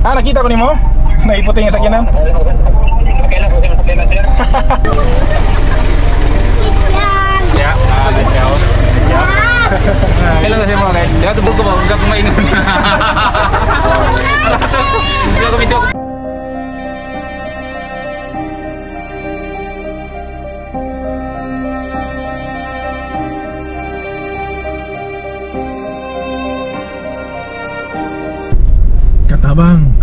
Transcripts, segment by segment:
Ah, nakita ko nimo? Naiputi nga sakyanan. Kailan ko sa sakyanan, sir? Ya, ah, ciao. Ya. Kailan kasi mo kay? Di tubog ko ba? Unsa ko maingon. Siya ko misyo. Katabang,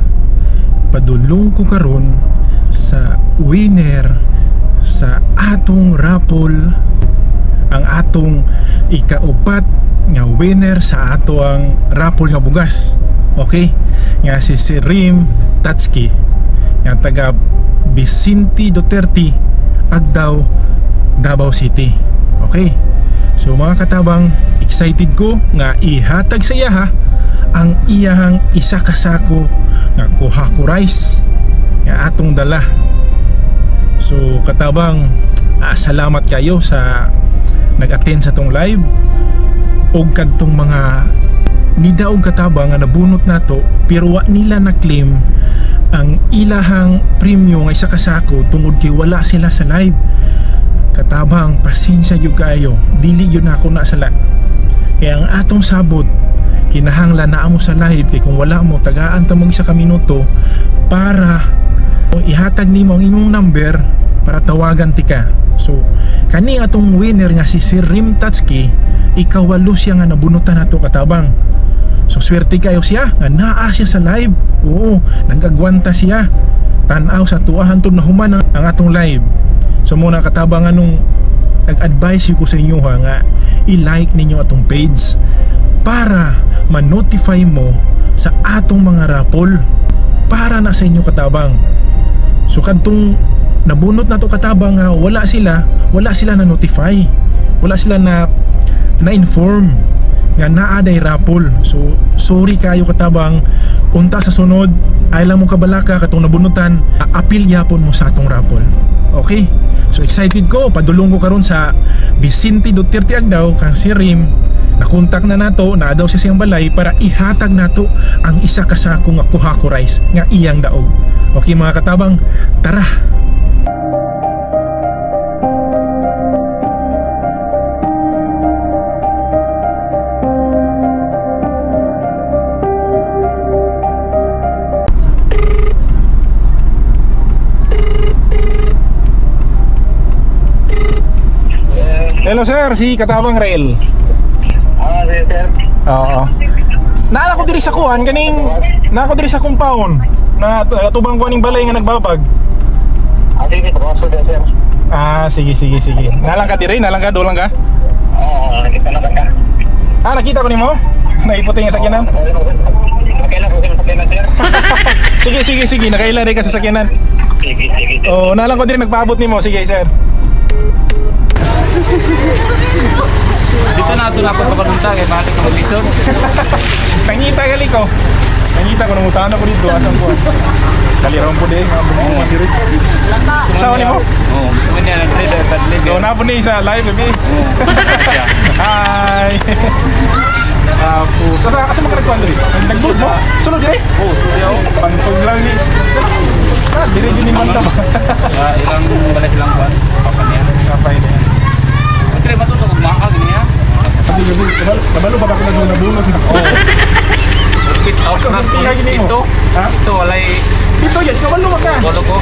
padulong ko karon sa winner sa atong raffle, ang atong ikaupat nga winner sa ato ang raffle nga bugas. Okay? Nga si Sir Rim Tatski nga taga Vicente Duterte, Agdao, Davao City. Okay? So mga katabang, excited ko nga ihatag sa iya ang iyahang isa ka sako nga kuhako rice nga atong dala. So katabang, salamat kayo sa nag-attend sa tong live og kadtong mga nidaog katabang nga nabunot nato pero wa nila na-claim ang ilahang premyo nga isa ka sako tungod kay wala sila sa live. Katabang, pasensya gyud kaayo, dili gyud nako na sala. Kaya ang atong sabot, kinahanglan naa mo sa live kay kung wala mo, tagaan ta mong isa ka minuto para ihatag nimo ang imong number para tawagan tika. So kani atong winner nga si Sir Rim Tatski, ikawalo siya nga nabunutan nato, katabang. So swerte kayo siya nga naa siya sa live. Oo, nagagwanta siya tan-aw sa tuwa hantod na human ang atong live. So muna katabang, anong nag-advise ko sa inyo ha, nga i-like ninyo atong page para ma-notify mo sa atong mga raffle para na sa inyo, katabang. So kadtong nabunot na to, katabang, nga wala sila na notify, wala sila na na-inform nga naa day raffle. So sorry kayo, katabang. Unta sa sunod ay lang mo kabalaka katong nabunutan, apil gyapon mo sa atong raffle. Okay? So excited ko, padulong ko karon sa Vicente Duterte Agdao kang si Rim. Nakontak na nato, naa daw siya siyang balay para ihatag nato ang isa ka sako nga kuhako rice nga iyang daog. Okay mga katabang, tara. Hello sir, si Katabang Rail. Ah, sige, sir. Oo. Naa ko diri sa kuan kaning naa ko diri sa compound na atubang ko aning balay nga nagbabag. Ah, sige, pagkaso din, sir. Ah, sige sige sige. Nalang ka diri, nalang ka, dolang ka. Oo, nakita na ka. Ah, nakita ko nimo? Naiputi nga sakyanan. Kailan ko sa sakyanan, sir? Sige sige sige, nakaila rin ka sa sakyanan. Sige, sige, sir. Oh, nalang ko diri nagpaabot nimo. Sige, sir. Dito na ato na pagpapunta kay balik ka maglisod. Nangita gali ko. Nangita ko nangutan ako dito asan ko. Dali ra po di, mga bungo diri. Sawa nimo? Oo, gusto mo niya nag-trade padli. So na po ni sa live baby. Hi. Apo. Asa asa makaragkuan diri? Nagsulod mo? Sulod diri? Oo, sulod. Pantog lang ni. Ah, diri gyud ni manta ba? Ah, ilang balay silang kuan. Papa niya. Kapay niya. Ang matuto kog makag niya. Kabalo ba ka pinag nabunot na? Oo. Pit out na ito. Ha? Ito walay Ito yan, kabalo ba ka? Walo ko.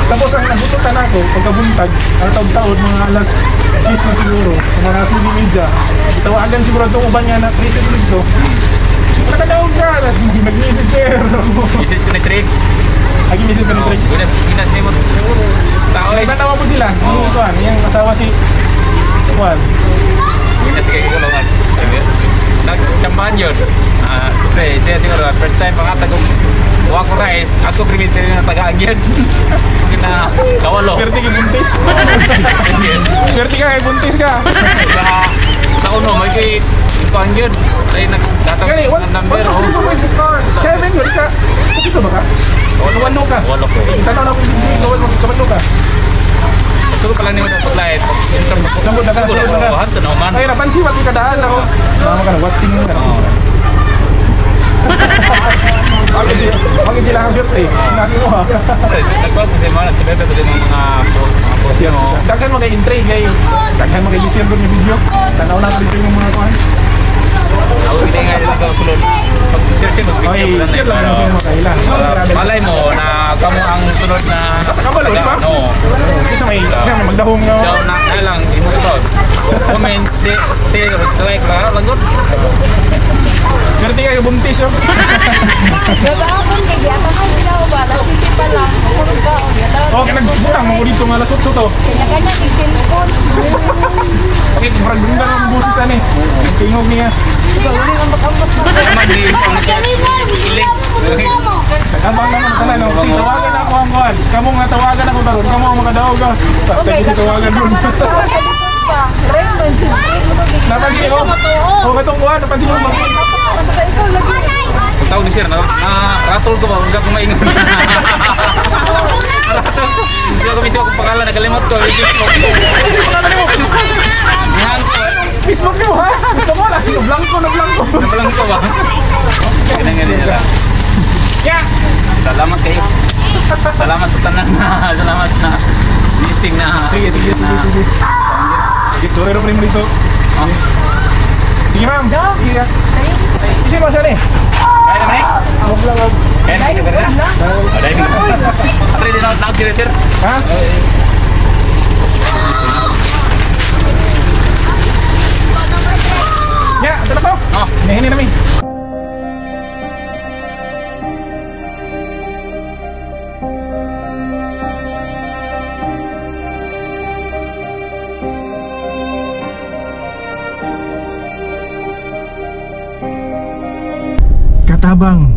Tapos ang nabututan ako, pagkabuntag, ang taon-taon, mga alas 10 na siguro, sa mga social media, itawagan siguro itong uban nga na president dito. Nakadaog ka! Nag-message sir. Message ko ni Trix. Agi message ko ni Trix. Ginas, ginas ni mo. Tao eh. Nagtatawa po sila. Oo. Yung kuan, yung asawa si Juan. Ginas kay kulungan. Nagtsambahan yun. Ah, siyempre, siya siguro, first time pangatag kong wa ko rice, ako primitive na tagaan yun. Kina kawalo. Swerte kay buntis. Swerte ka kay buntis ka. Sa uno, may kay ikuan yun. Ay, nagdatang Gani, one, ng number. one, two, three, four, five, six, seven, wala ka. Kapito ba ka? Walo ka. Walo ko. Tanaw na kung hindi, walo ka. Sulod pala nimo sa supply. Sambot na ka, Sambot sambot na ka. Hanto na man. Ay, napansin, wag ka daan ako. Mama ka na, watching mo ka. Oo. Ako siya. Eh, nasi mo ha. Nagkuhan ko sa mga nagsibebe ko din ng mga post mo. Daghan mo kay entry kay daghan mo kay share ko yung video. Tanaw na dito yung mga kuan. Ako hindi nga nila ko sulod. Pag share share mag Oy, video ko lang. share lang yung mga kaila. Malay mo na kamo ang sunod na Kabalo, di ba? Oo. Kinsa may kinsa may magdahom nga. Daw na na lang imo to. Comment, share, like lang lang gud. Pero di kayo buntis oh. Gagahapon kay giatakan sila ba lasiti pa lang. Murag ka Oh, kaya nagbutang mo dito nga lasot to. Kanya-kanya ni cellphone. Okay, murag brinda ng busis ani. Tingog niya. Naman di Ang bang naman tanan no. Sige, tawagan ako ang kuan. Kamo nga tawagan ako karon. Kamo ang makadaog ka. Okay, si tawagan dun. Napansin ko. Oh, katong kuan, napansin ko. Tawag ni sir na ratol ko ba unsa ko maingon. Ratol ko. Gusto ko mismo akong pangalan nakalimot ko. Nihan ko. Facebook niyo ha? Kamo lang, blanco na blanco. Nabalang ko ba? Ganang ganyan na lang. Ya. Salamat kayo. Salamat sa tanan na. Salamat na. Gising na. Sige, sige, sige, sige. Sige, sorry ro mo dito. Oh. Sige, ma'am. Sige. Sige, mo siya ni. Kaya naman eh. Huwag lang. Kaya na kayo na. Oh, diving. Atry din ako tawag sir. Ha? Ya, ito na po. Oh. Nahini namin. Katabang,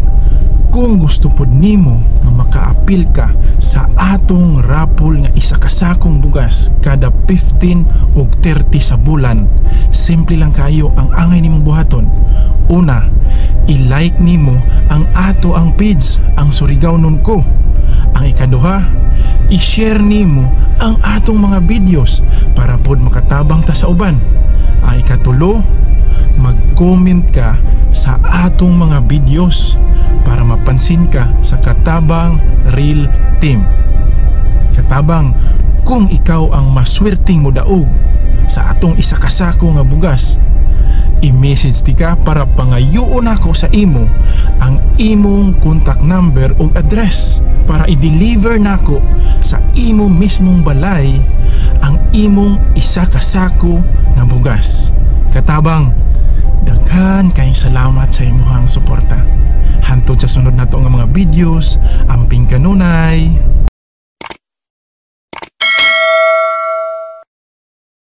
kung gusto pod nimo nga makaapil ka sa atong rapol nga isa ka sakong bugas kada 15 og 30 sa bulan, simple lang kayo ang angay nimong buhaton. Una, i-like nimo ang ato ang page, ang Surigao Nun Ko. Ang ikaduha, i-share nimo ang atong mga videos para pod makatabang ta sa uban. Ang ikatulo, mag-comment ka sa atong mga videos para mapansin ka sa Katabang Real Team. Katabang, kung ikaw ang maswerteng modaog sa atong isa ka sako nga bugas, i-message ti ka para pangayoon ako sa imo ang imong contact number ug address para i-deliver nako sa imo mismong balay ang imong isa ka sako nga bugas. Katabang, daghan kayong salamat sa imuhang suporta. Hantod sa sunod nato nga mga videos, amping kanunay.